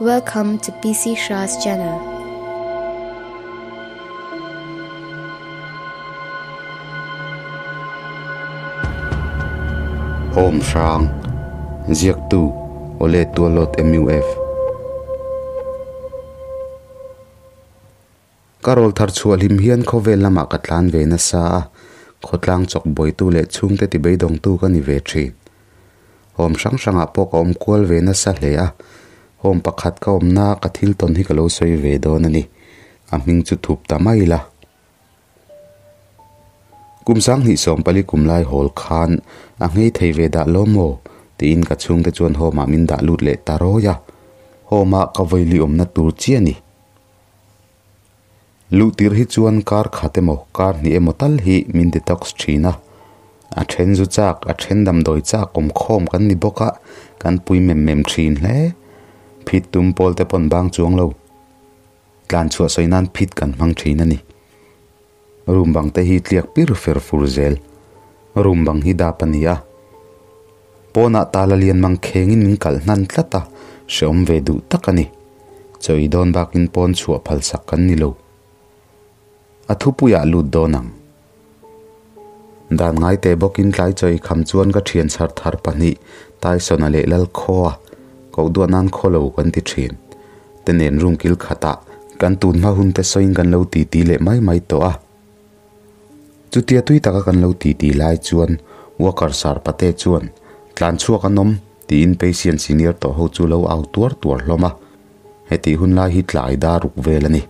Welcome to PC Shah's channel. Home hrang, Ziaktu, Ole Tualawt MUF. Ka rawl thar chhuah hlim hian khawvel lamah ka tlan ve nasa a, khawtlang chawk buaitu leh chhungte ti beidawngtu ka ni ve thin. Home hrang hrangah pawh ka awm kual ve nasa hle a, home pakhat ka awmna ka thil tawn hi ka lo sawi ve dawn a ni. A hming chu thup ta mai ila. Kum 2014 kum lai hawl khan a nghei thei ve dah lo maw? tiin ka chhungte chuan home ah min dah lut leh ta rawi a, home ah ka vawili awmna tur chiah a ni. Luh tir hi chuan kar khat emaw kar hnih emaw tal hi min detox thin a, a then zu chak a then damdawi chak awm khawm kan ni bawk a, kan pui mem mem thin hle. Phit tum pawl te pawn bang chuang lo. Tlan chhuah sawi nan phit kan hmang thin a ni. Room bang te hi tliak pir fer fur zel. Room bang hi dap a ni a. Pawnah tala lian mang khengin min kalh hnan tlat a, hrehawm ve duh tak a ni. Chawi dawn bakin pawn chhuah phal sak kan ni lo. A thupuiah lut dawn ang. Dan ngai teh bawkin tlai chawi kham chuan ka thian chhar thar pahnih Tyson-a leh Lalkhaw-a koh duah nan khaw lo kan ti thin. Te nen room kil khatah kan tun hma hun te sawiin kan lo titi leh mai mai tawh a. Chutia tui taka kan lo titi lai chuan worker sar pate chuan tlan chhuak an awm tiin patient senior tawh ho chu lo au tuar tuar hlawm a. Hetih hun lai hi tlai dar ruk vel a ni.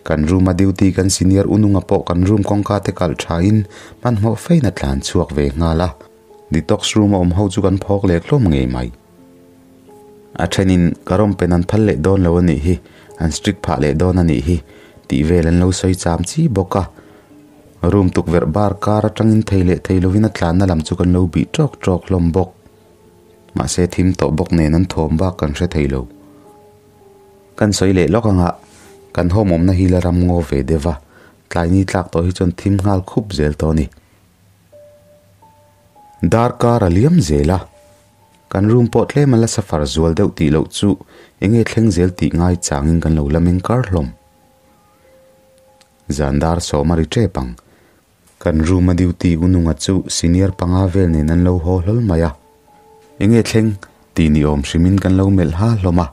Kan room a duty kan senior ununga pawh kan room kawngka te kalh thain hmanhmawh fein a tlan chhuak ve nghal a. Detox room a awm ho chu kan phawk leh hlawm ngei mai. A thenin ka rawm pen an phal leh dawn lo a nih hi, an strict phah leh dawn a nih hi tih vel an lo sawi cham chi bawk a. Room tukverh bar kar atangin thei leh thei lovin a tlanna lam chu kan lo bih tawk tawk hlawm bawk. Mahse thim tawh bawk nen an thawm bak kan hre thei lo. Kan sawi leh lawk anga kan home awmna hi la ram ngaw ve deuh a, tlaini tlak tawh hi chuan thim nghal khup zel tawh a ni. Darkar a liam zel a, kan room pawh tlem a la safar zual deuh tih loh chu eng nge thleng zel tih ngai changin kan lo la meng kar hlawm. Zan dar sawm a ri tep ang. Kan room a duty ununga chu senior panga vel nen an lo haw hlawl mai a. Eng nge thleng tih ni awm hrimin kan lo melh ha hlawm a.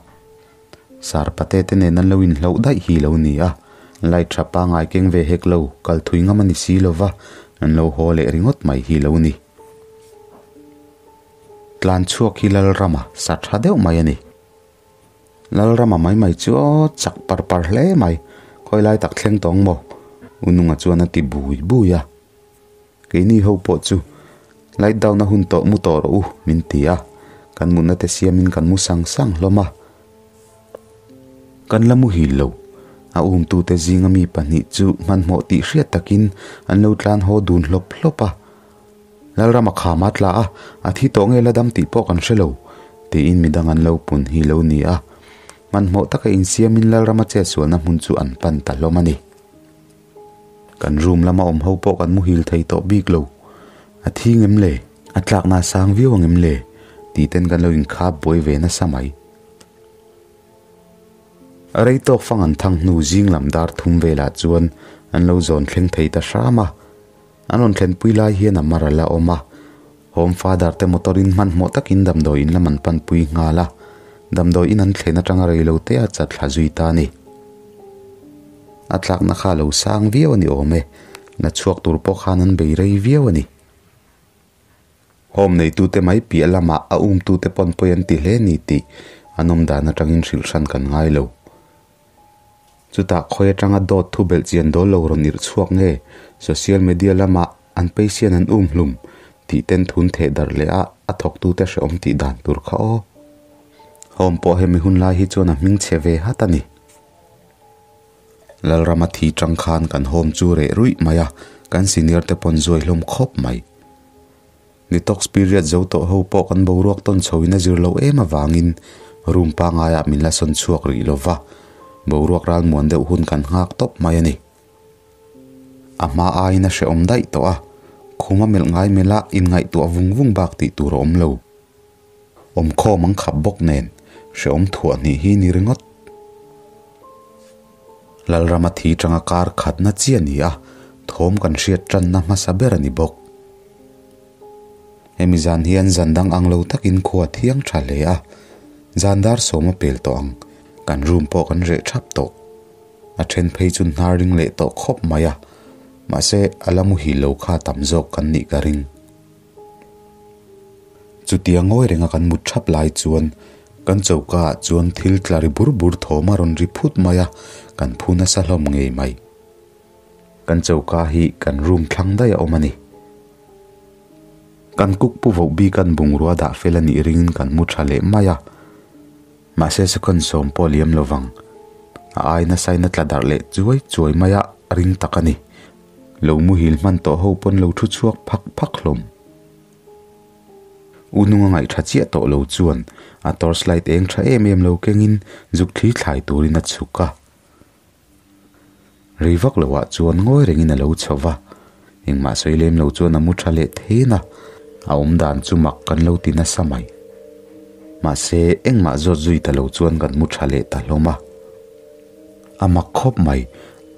Sar pate te nen an lo inhloh daih hi lo ni a, light tha pangai keng ve hek lo, kal thui ngam a ni si lova, an lo haw leh ringawt mai hi lo ni. Tlan chhuak hi Lalrama sa tha deuh mai a ni. Lalrama mai mai chu aw chak par par hle mai, khawi lai tak thleng tawng maw? U Nunga chuan a ti bui bui a. Keini ho pawh chu light down a hun tawh mu tawh rawh u min ti a, kan mutna te siamin kan mu sang sang hlawm a. Kan la muhil lo, a umtute zinga mi pahnih chu hmanhmawh tih hriat takin an lo tlan haw dun hlawp hlawp a. Lalrama kham a tla a, a thi tawh nge la dam tih pawh kan hre lo, tiin midang an lo pun hi lo ni a. Hmanhmawh taka insiamin Lalrama chetsualna hmun chu an pan ta hlawm a ni. Kan room lama awm ho pawh kan muhil thei tawh bik lo. A thi ngem le? A tlakna a sang viau angem le? Tih ten kan lo inkhap buai ve nasa mai. A rei tawk fang an thang hnu zing lam dar thum velah chuan an lo zawn thleng thei ta hram a. An rawn thlenpui lai hian a mar a la awm a. Home father te motor in hmanhmawh takin damdawi in lam an panpui nghal a. Damdawi in an thlen atanga rei lo te a chat thla zui ta a ni. A tlakna kha a lo sang viau a ni awm e. La chhuak tur pawh khan an bei rei viau a ni. Home neitute mai piah lamah a umtute pawn pawi an ti hle ni tih an awm dan atangin hrilh hran kan ngai lo. Chutah khawi atanga dawt thu belh chian dawl lo rawn irh chhuak nge social media lamah an patient an um hlum tih ten thun theh darh leh a a thawktute hrehawm tih dan tur kha aw. Home pawh hemi hun lai hi chuan a hming chhe ve hat a ni. Lalrama thi tang khan kan home chu reh ruih mai a, kan senior te pawn zuai hlawm khawp mai. Detox period zo tawh ho pawh kan boruak tawn chho in a zir lo em avangin room pangaiah min la sawn chhuak rih lo va, boruak ral muan deuh hun kan nghak tawp mai a ni. A hma aiin a hrehawm daih tawh a, khuma melh ngai melh a inngaihtuah vung vung bak tih tur a awm lo. Awmkhawm an khap bawk nen, Hreawm thuah hnih hi ni ringawt. Lalrama thi tanga kar khatna chi a ni a, thawm kan hriat tanna hmasa ber a ni bawk. Hemi zan hian zan dang ang lo takin khua thiang tha hle a, zan dar sawm a pel tawh ang, kan room pawh kan reh thap tawh. A then phei chu hnar ring leh tawh khawp mai a, mahse a la muhil lo kha tam zawk kan nih ka ring. Chutia ngawi renga kan mut thap lai chuan kan choka ah chuan thil tla ri bur bur thawm a rawn ri phut mai a, kan phu nasa hlawm ngei mai. Kan choka hi kan room thlang daih a awm a ni. Kan cook pu voh bik an bungrua dah fel a nih ringin kan mu tha leh mai a. Mahse second sawm pawh liam lovang. A ai nasa in a tla darh leh chuai chuai mai a, ring tak a ni. Lo muhil hman tawh ho pawn lo thu chhuak phak phak hlawm. U nunga ngaih tha chiah tawh lo chuan a torch light eng tha em em lo kengin zuk thli thlai turin a chhuk a. Rei vak lo ah chuan ngawi rengin a lo chho va, engmah sawi lem lo chuan a mu tha leh then a, a awm dan chu mak kan lo ti nasa mai. Mahse engmah zawt zui ta lo chuan kan mu tha leh ta hlawm a. A mak khawp mai,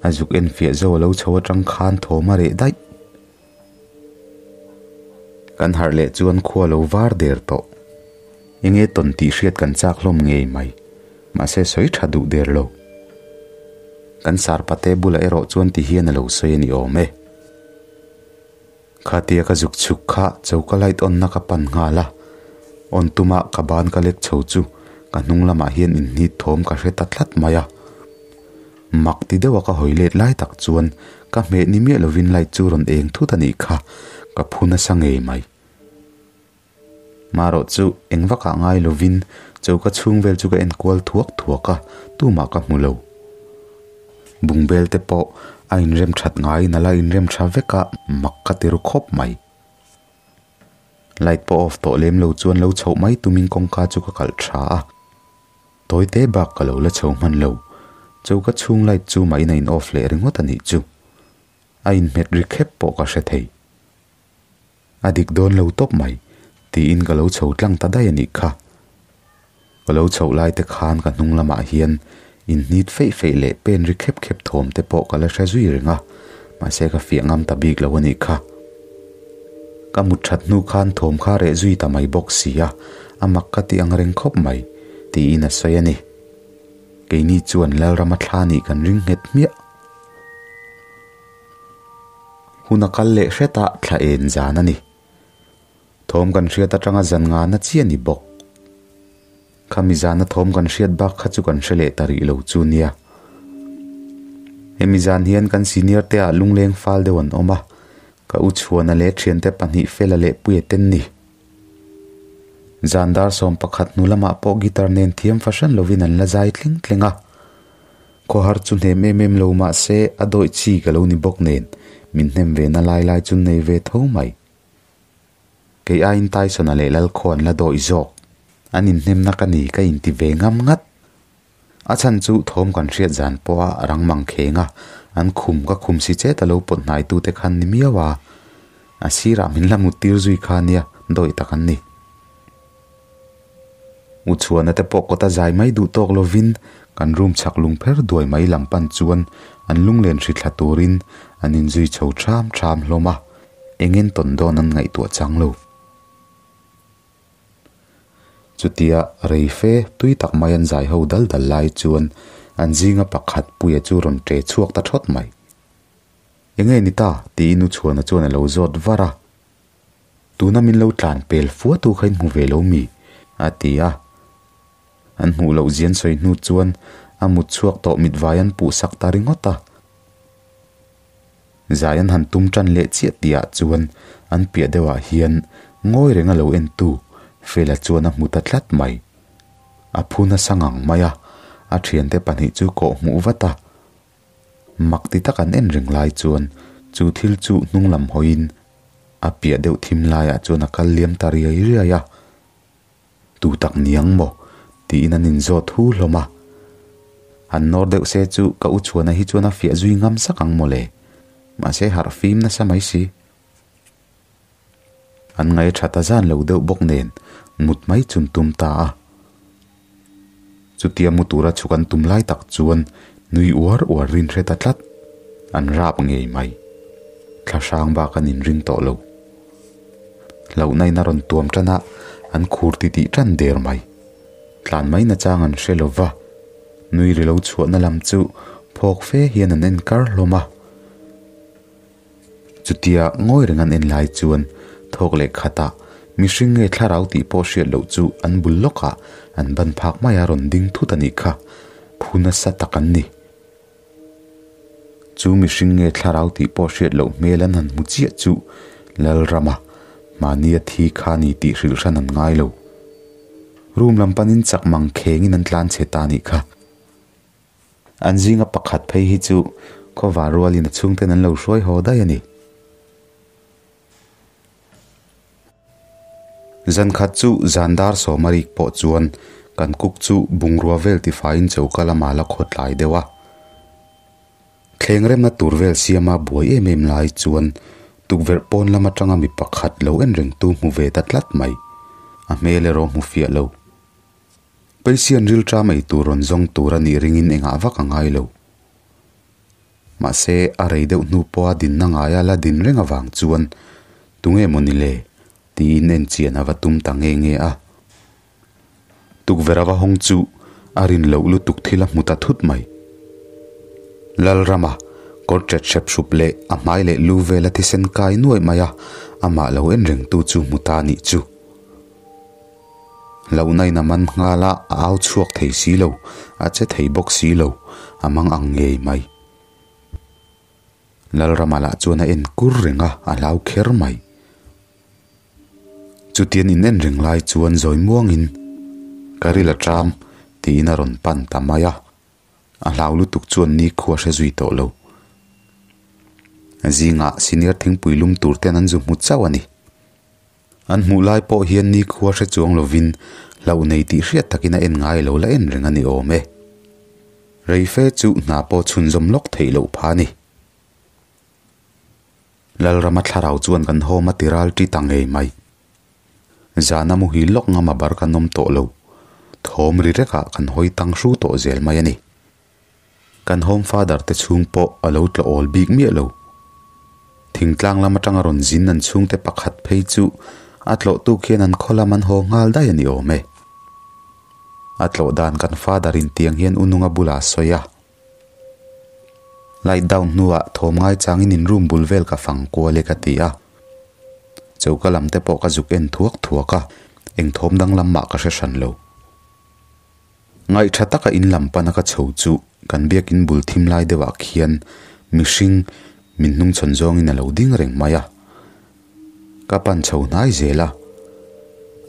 a zuk en fiah zo a lo chho atang khan thawm a reh daih. Kan harh leh chuan khua lo var der tawh. Enge tawn tih hriat kan chak hlawm ngei mai. Mahse sawi tha duh der lo. Kan sarpate bulah erawh chuan ti hian a lo sawi a ni awm e. Khatia ka zuk chhuk kha choka light on na ka pan nghal a, on tuma ka ban ka lek chho chu ka hnung lamah hian inhnit thawm ka hre ta tlat mai a. Mak ti deuha ka hawi let lai tak chuan ka hmeh ni miah lovin light chu rawn eng thut a nih kha, ka phu nasa ngei mai. Marawh chu eng vakah ngai lovin choka chhung vel chu ka en kual thuak thuak a, tumah ka hmu lo. Bungbel te pawh a inrem that ngaiin a la inrem tha vek a, mak ka ti ru khawp mai. Light pawh off tawh lem lo chuan lo chhoh mai tumin kawngka chu ka kalh tha a. Tawi te bak ka lo la chho hman lo. Choka chhung light chu mahin a in off leh ringawt a nih chu. A inhmet ri khep pawh ka hre thei. A dik dawn lo tawp mai, tiin ka lo chho tlang ta daih a nih kha. Ka lo chhoh lai te khan ka hnung lamah hian inhnit feih feih leh pen ri khep khep thawm te pawh ka la hre zui reng a, mahse ka fiah ngam ta bik lo a nih kha. Ka mut that hnu khan thawm kha reh zui ta mai bawk si a, a mak ka ti ang reng khawp mai, tiin a sawi a ni. Keini chuan Lalrama thla nih kan ring nghet hmiah. Hun a kal leh hret a, thla en zan a ni. Thawm kan hriat atanga zan ngana chi a ni bawk. Khami zana thawm kan hriat bak kha chu kan hre leh ta rih lo chu nia. Hemi zan hian kan senior te ah lungleng fal deuh an awm a, ka u chhuana leh thiante pahnih fela leh puia ten ni. Zan dar 11 hnu lamah pawh guitar nen thiam fahran lovin an la zai thleng thleng a. Khawhar chu hnem em em lo mah se a dawih chi ka lo ni bawk nen min hnem ve na lai lai chu nei ve tho mai. Kei aiin Tyson-a leh Lalkhaw an la dawih zawk. An inhnemna ka ni ka inti ve ngam ngat. A chhan chu thawm kan hriat zan pawha rang mang kheng a, an khum ka khum si chet a lo pawt hnaitute khan ni miau a. A sirah min la mut tir zui kha nia dawih tak an ni. U chhuana te pawh kawta zai mai duh tawk lovin kan room chhak lung pher duai mai lam pan chuan an lunglen hri thla turin an inzui chho ṭham ṭham hlawm a, engin tawn dawn an ngaihtuah chang lo. Chutia rei fe tui tak mai an zai ho dal dal lai chuan an zinga pakhat puia chu rawn ṭe chhuak ta ṭhawt mai. Enge ni ta? tiin U chhuana chuan a lo zawt var a. Tuna min lo tlan pel fua tu kha in hmu ve lo mi? a ti a. An hmuh loh zian sawi hnu chuan a mut chhuak tawh mitvai an puh sak ta ringawt a. Zai an han tum tan leh chiah tihah chuan an piah deuhah hian ngawi reng a lo en tu Fela chuan a hmu ta tlat mai. A phu nasa ngang mai a, a thiante pahnih chu kawh hmuh vat a. Mak ti tak an en reng lai chuan chu thil chu hnung lam hawiin A piah deuh thim laiah chuan a kal liam ta riai riai a, Tu tak niang maw? tiin an inzawt hu hlawm a. Han nawr deuh se chu ka u chhuana hi chuan a fiah zui ngam sak ang maw le? Mahse harh fim nasa mai si. An ngaih tha ta zan lo deuh bawk nen mut mai chun tum ta a. Chutia mu tura chhuk an tum lai tak chuan nui uar uar rin hre ta tlat. An rap ngei mai. Thla hrang bak an inring tawh lo. Hlauhna in a rawn tuam tan a, an khur titih tan der mai. Tlan mai nachang an hre lo va, nui ri lo chhuahna lam chu phawk fe hian an en kar hlawm a. Chutia ngawi reng an en lai chuan thawk leh khatah mihring nge thlarau tih pawh hriat loh chu an bul lawkah an ban phak mai a rawn ding thut a nih kha, phu nasa tak an ni. Chu mihring nge thlarau tih pawh hriat loh hmel an han hmu chiah chu Lalrama mahnia thi kha ni tih hrilh hran an ngai lo. Room lam panin chak mang khengin an tlan chhe ta nih kha. An zinga pakhat phei hi chu khawvar rualin a chhungten an lo hruai haw daih a ni. Zan khat chu zan dar sawma rik pawh chuan kan cook chu bungrua vel tifaiin choka lama la khaw tlai deuh a. Thleng remna tur vel siama buai em em lai chuan tukverh pawn lam atanga mi pakhat lo en rengtu hmu ve ta tlat mai. A hmel erawh hmu fiah lo. Peisian rilṭam ei tur rawn zawng tur a nih ringin engah vak a ngai lo. Mahse, a rei deuh hnu pawha dinna ngaia la din reng avang chuan, Tunge maw ni le? tiin en chian a va tum ta nge nge a. Tukverh a va hawng chu a rin loh lutuk thil a hmu ta thut mai. Lalrama kawr ṭet hrep hrup leh a hmai leh lu vela thisen kai nuaih mai a, amah lo en rengtu chu hmu ta nih chu. Lohna in a man nghal a, a au chhuak thei si lo, a che thei bawk si lo, a mang ang ngei mai. Lalrama lah chuan a en kur reng a, a hlau kher mai. Chutian in en reng lai chuan zawi muangin, Ka ril a ṭam, tiin a rawn pan ta mai a. A hlau lutuk chuan nikhua hre zui tawh lo. Zingah senior thingpui lum tur ten an zu hmu chauh a ni. An hmuh lai pawh hian nikhua hre chuang lovin hlauh nei tih hriat takin a en ngai lo la en reng a ni awm e. Reife chu hna pawh chhunzawm lawk theih loh pha a ni. Lalrama thlarau chuan kan hawm a ti ral ṭi ta ngei mai. Zana muhil lawk ngam a bar kan awm tawh lo. Thawm ri rekah kan hawi tang hru tawh zel mai a ni. Kan home father te chhung pawh a lo tla awl bik miah lo. Thingtlang lam atanga rawn zin an chhungte pakhat phei chu a tlawhtu khian an khaw lam an haw nghal daih a ni awm e. A tlawh dan kan father in tiang hian Ununga bulah a sawi a. Light down hnuah thawm ngai changin in room bul vel ka fang kual e ka ti a. Choka lam te pawh ka zuk en thuak thuak a, eng thawm danglam mah ka hre hran lo. Ngaih tha taka in lam pana ka chho chu kan biakin bul thim lai deuhah khian mihring min hnungchhawn zawngin a lo ding reng mai a. Ka pan chho hnai zel a,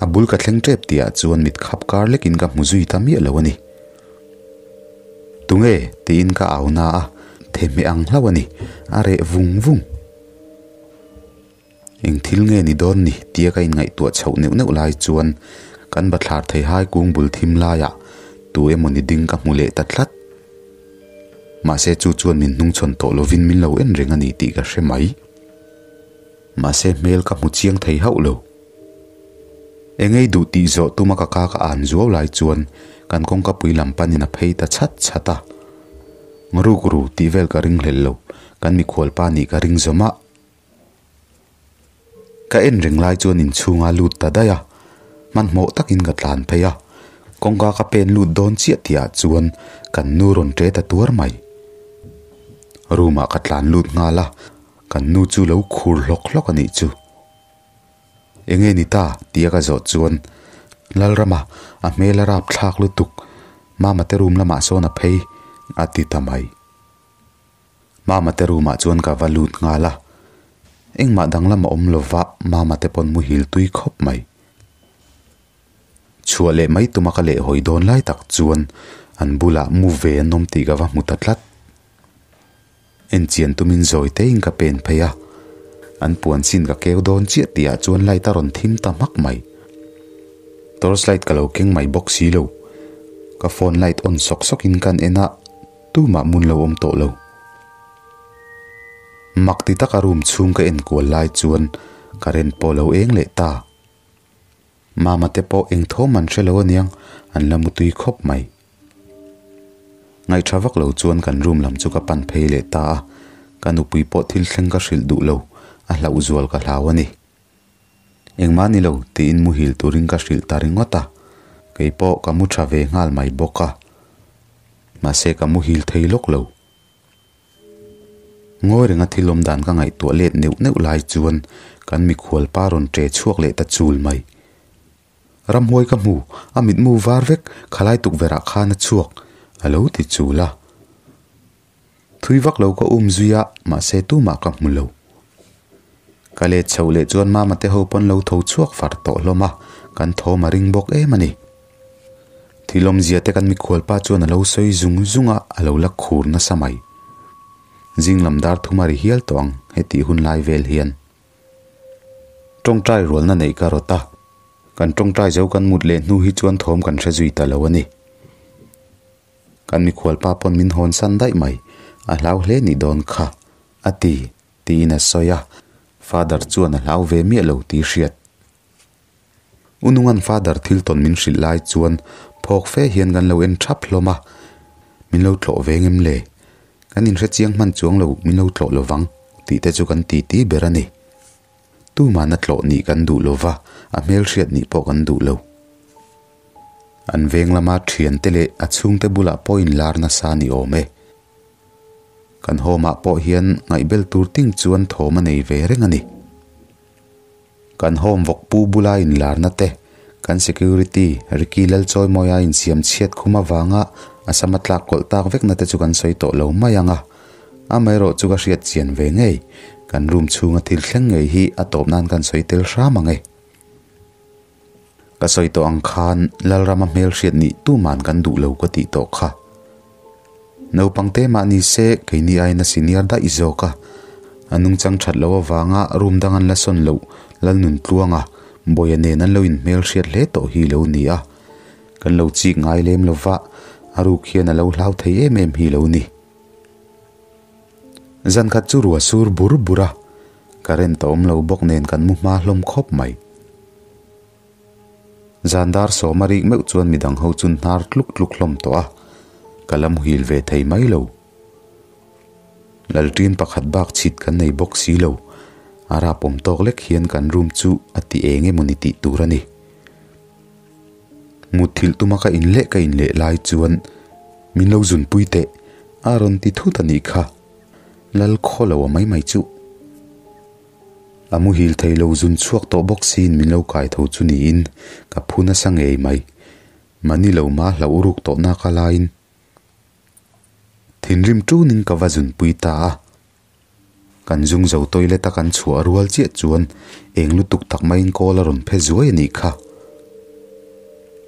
a bul ka thleng tep tihah chuan mit khap kar lekin ka hmu zui ta miah lo a ni. Tunge? tiin ka au na a, thehmeh ang hlauh a ni, a reh vung vung. Eng thil nge ni dawn ni tia ka inngaihtuah chhoh neuh neuh lai chuan kan bathlar thei hai kung bul thim laiah tu emaw ni ding ka hmu leh ta tlat. Mahse chu chuan min hnungchhawn tawh lovin min lo en reng a ni tih ka hre mai. Mahse hmel ka hmu chiang thei hauh lo. Engei duh tih zawh tuma ka ka ka an zuau lai chuan kan kawngka pui lam panin a phei ta chhat chhat a. Rukru tih vel ka ringhlelh lo, kan mikhualpa nih ka ring zawm a. Ka en reng lai chuan inchhung a lut ta daih a, hmanhmawh takin ka tlan phei a, kawngka ka pen lut dawn chiah tihah chuan kan nu rawn ṭe ta tuar mai. Room ah ka tlan lut nghal a, kan nu chu lo khur hlawk hlawk a nih chu. Enge ni ta? tia ka zawh chuan Lalrama a hmel a rapthlak lutuk, Mama te room lamah sawn a phei a ti ta mai. Mama te room ah chuan ka va lut nghal a, engmah danglam a awm lova Mama te pawn muhil tui khawp mai. Chhuah leh mai tuma ka leh hawi dawn lai tak chuan an bulah mu ve an awm tih ka va hmu ta tlat. Enchian tumin zawi tein ka pen phei a, an puan chin ka keu dawn chiah tih ah chuan light a rawn thim ta hmak mai. Torch light ka lo keng mai bawk si lo, ka phone light on sawk sawk in kan en a, Tumah mun lo awm tawh lo. Mak ti taka room chhung ka en kual lai chuan current pawh lo eng leh ta. Mama te pawh eng thawm an hre lo aniang, an la mutui khawp mai. Ngaihṭha vak lo chuan kan room lam chu ka pan phei leh ta a, ka nupui pawh thil thleng ka hrilh duh lo, a hlauh zual ka hlau a ni. Engmah ni lo tiin muhil turin ka hrilh ta ringawt a, kei pawh ka mu ṭha ve nghal mai bawk a. Mahse ka muhil thei lawk lo. Ngawi renga thil awm dan ka ngaihtuah let neuh neuh lai chuan kan mikhual pa rawn ṭe chhuak leh ta chul mai. Ramhuai ka hmu, a mitmu var vek, khalai tukverh ah khan a chhuak, a lo ti chul a. Thui vak lo ka um zui a, mahse tumah ka hmu lo. Ka let chhoh leh chuan mama te ho pawn lo tho chhuak far tawh hlawm a, kan thawm a ring bawk em a ni. Thil awmzia te kan mikhual pa chuan a lo sawi zung zung a, a lo la khur nasa mai. Zing lam dar thum a ri hial tawh ang hetih hun lai vel hian. Tawngtai rualna neih ka rawt a, kan tawngtai zo kan mut leh hnu hi chuan thawm kan hre zui ta lo a ni. Kan mikhual pa pawn min hawn san daih mai, a hlau hle nih dawn kha, a ti, tiin a sawi a, Father chuan a hlau ve miah lo tih hriat. U Nungan Father thil tawn min hrilh lai chuan phawk fe hian kan lo en thap hlawm a, min lo tlawh ve ngem le? Kan inhre chiang hman chuang lo min lo tlawh lovang tih te chu kan ti ti ber a ni. Tuman a tlawh nih kan duh lova, a hmelhriat nih pawh kan duh lo. An veng lama thiante leh a chhungte bulah pawh inlar nasa ni awm e. Kan home-ah pawh hian ngaihbel tur ting chuan thawm a nei ve reng a ni. Kan home vawk pu bula inlarna te, kan security Ricky Lalchawimawia insiam chhiat khum avanga a sama tlak kawlh tak vekna te chu kan sawi tawh lo mai ang a. Amaherawh chu ka hriat chian ve ngei, kan room chhunga thil thleng ngei hi a tawp nan kan sawi tel hram ang e. Ka sawi tawh ang khan Lalrama hmelhriat nih tuman kan duh lo ka tih tawh kha. Naupang te mah ni se keini aiin a senior daih zawk a, a nungchang that loh avanga room dang an la sawn loh Lalnuntluanga Bawia nen an lo inhmelhriat hle tawh hi lo ni a, kan lo chik ngai lem lova a ruk hian a lo hlau thei em em hi lo ni. Zan khat chu rua sur bur bur a, current a awm lo bawk nen kan mu hma hlawm khawp mai. Zan dar sawm a rik meuh chuan midang ho chu hnar tluk tluk hlawm tawh a, ka la muhil ve thei mai lo. Lalṭin pakhat bak chhit kan nei bawk si lo, a rapawm tawk lek hian kan room chu a ti eng emawni tih tur a ni. Mutthilh tuma ka inleh ka inleh lai chuan min lo zunpui teh a rawn ti thut a nih kha, Lal khaw lo a mai mai chu. A muhil thei lo zun chhuak tawh bawk siin min lo kai tho chu niin ka phu nasa ngei mai. Mahni lo ma hlauh ruk tawh nak a laiin thinrim tunin ka va zunpui ta a. Kan zung zo toilet a kan chhuah rual chiah chuan eng lutuk tak maiin kawl a rawn phe zuai a nih kha.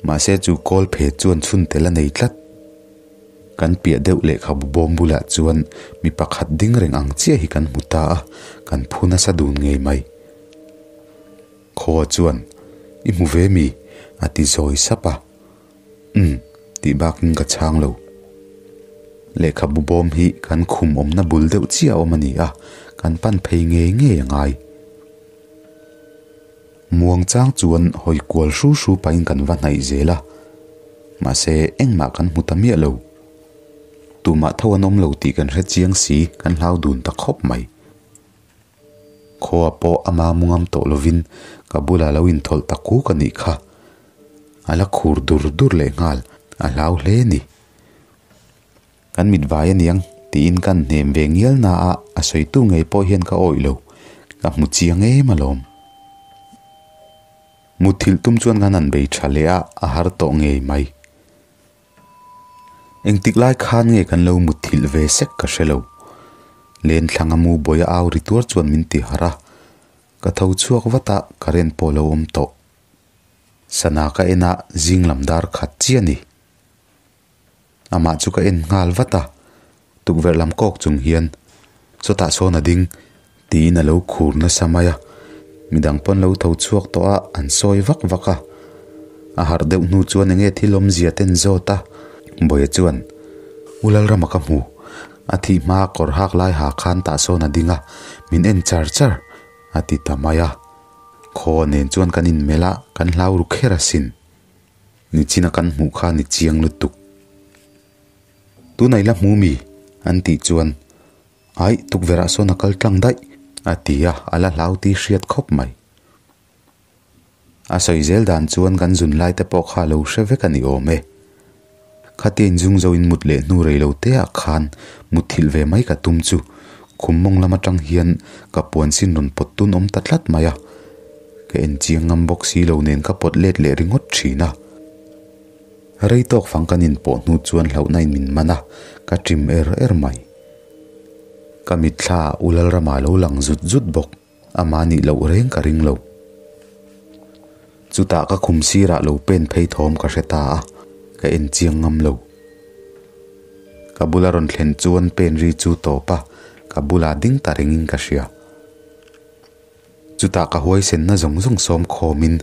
Mahse chu kawl phe chuan chhun tel a nei tlat. Kan piah deuh lehkhabu bawm bulah chuan mi pakhat ding reng ang chiah hi kan hmu ta a, kan phu nasa dun ngei mai. Khaw chuan, I hmu ve mi? a ti zawi sap a. Umm, tih bakin ka chhang lo. Lehkhabu bawm hi kan khum awmna bul deuh chiah a awm a ni a, kan pan phei ngei ngei a ngai. Muang chang chuan hawi kual hru hru pahin kan va hnaih zel a, mahse engmah kan hmu ta miah lo. Tumah tho an awm lo tih kan hre chiang si, kan hlau dun ta khawp mai. Khaw pawh ama mu ngam tawh lovin ka bulah lo inthawlh ta kuk a nih kha. A la khur dur dur leh nghal, a hlau hle a ni. Kan mit vai aniang tiin kan hnem ve ngial na a, a sawitu ngei pawh hian ka awih lo, ka hmu chiang em alawm. Mutthilh tum chuan kan han bei tha leh a, a har tawh ngei mai. Engtik lai khan nge kan lo mutthilh ve sek ka hre lo. Lenthlang a mu bawih a au ri tuar chuan min ti harh a, ka tho chhuak vat a, current pawh a lo awm tawh. Sana ka en a, zing lam dar khat chiah a ni. Amah chu ka en nghal vat a, tukverh lam kawk chung hian chawtah sawn a ding tiin a lo khur nasa mai a, midang pawn lo tho chhuak tawh a, an sawi vak vak a. A harh deuh hnu chuan enge thil awmzia te an zawt a, Bawia chuan, U Lalrama ka hmu, a thih hma kawr hak lai ha khan tah sawn a ding a, min en char char, a ti ta mai a. Khaw nen chuan kan inmelh a, kan hlau ru kher asin. Nichina kan hmuh kha ni chiang lutuk. Tunah i la hmu mi? An tih chuan, Aih, tukverh ah sawn a kal tlang daih, a ti a, a la hlau tih hriat khawp mai. A sawi zel dan chuan kan zun lai te pawh kha a lo hre vek a ni awm e. Khatia inzung zo in mut leh hnu rei lo te ah khan mutthilh ve mai ka tum chu khum mawng lam atang hian ka puan sin rawn pawt tun awm ta tlat mai a. Ka en chiang ngam bawk si lo nen ka pawt let leh ringawt thin a. Rei tawk fang kan inpawh hnu chuan hlauhna in min man a, ka ṭim er er mai. Ka mitthla ah Ulalrama lo lang zut zut bawk. Amah nih loh reng ka ring lo. Chutah ka khum sirah lo pen phei thawm ka hre ta a, ka en chiang ngam lo. Ka bula rawn thlen chuan pen ri chu tawp a, ka bulah ding ta rengin ka hria. Chutah ka huaisenna zawng zawng sawm khawmin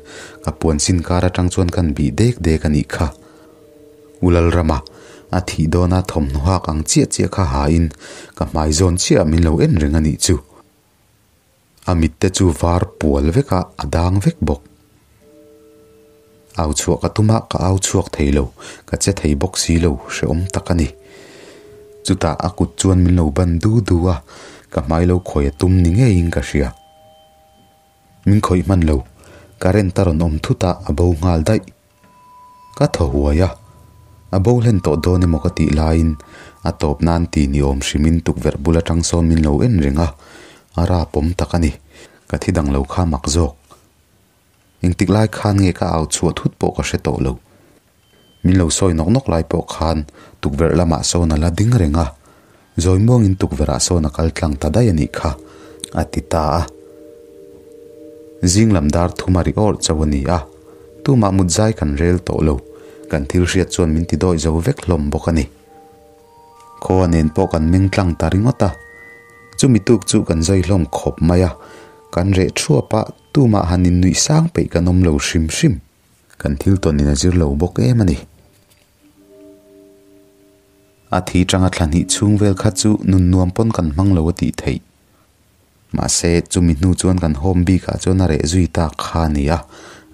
ka puan sin kar atang chuan kan bih dek dek a nih kha. U Lalrama, a thih dawna thawmhnaw hak ang chiah chiah kha hain ka hmai zawn chiah min lo en reng a nih chu. A mit te chu var pual vek a, a dang vek bawk. Au chhuah ka tum a, ka au chhuak thei lo, ka che thei bawk si lo, hrehawm tak a ni. Chutah a kut chuan min lo ban du du a, ka hmai lo khawi a tum ni ngeiin ka hria. Min khawih hman lo, current a rawn awm thut a, a bo nghal daih. Ka thaw huai a, a bo hlen tawh dawn emaw ka tih laiin a tawp nan ti ni awm hrimin tukverh bul atang sawn min lo en reng a, a rapawm tak a ni, ka thi dang lo kha mak zawk. Engtik lai khan nge ka au chhuah thut pawh ka hre tawh lo. Min lo sawi nawk nawk lai pawh khan tukverh lamah sawn a la ding reng a, zawi muangin tukverh ah sawn a kal tlang ta daih a nih kha, a ti ta a. Zing lam dar thum a ri awrh chauh a ni a, tumah mut zai kan rel tawh lo, kan thil hriat chuan min ti dawi zo vek hlawm bawk a ni. Khaw nen pawh kan meng tlang ta ringawt a, chumi tuk chu kan zawi hlawm khawp mai a, kan reh thuap a, tumah han innuih sang peih kan awm lo hrim hrim. Kan thil tawn in a zir lo bawk em a ni. A thi tanga thla hnih chhung vel kha chu nun nuam pawn kan hmang lo a tih theih. Mahse, chumi hnu chuan kan home bikah chuan a reh zui tak kha a ni a,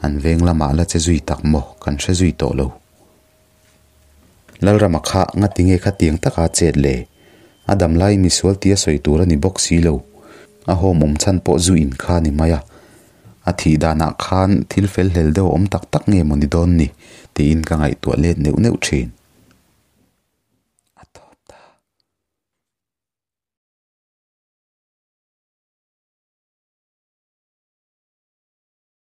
an veng lamah la che zui tak maw kan hre zui tawh lo. Lalrama kha ngati nge khatiang taka chet le? A dam lai misual tia sawi tur a ni bawk si lo. A home awm chhan pawh zu in kha a ni mai a. A thih danah khan thil fel hlel deuh a awm tak tak nge maw ni dawn ni? tiin ka ngaihtuah let neuh neuh thin.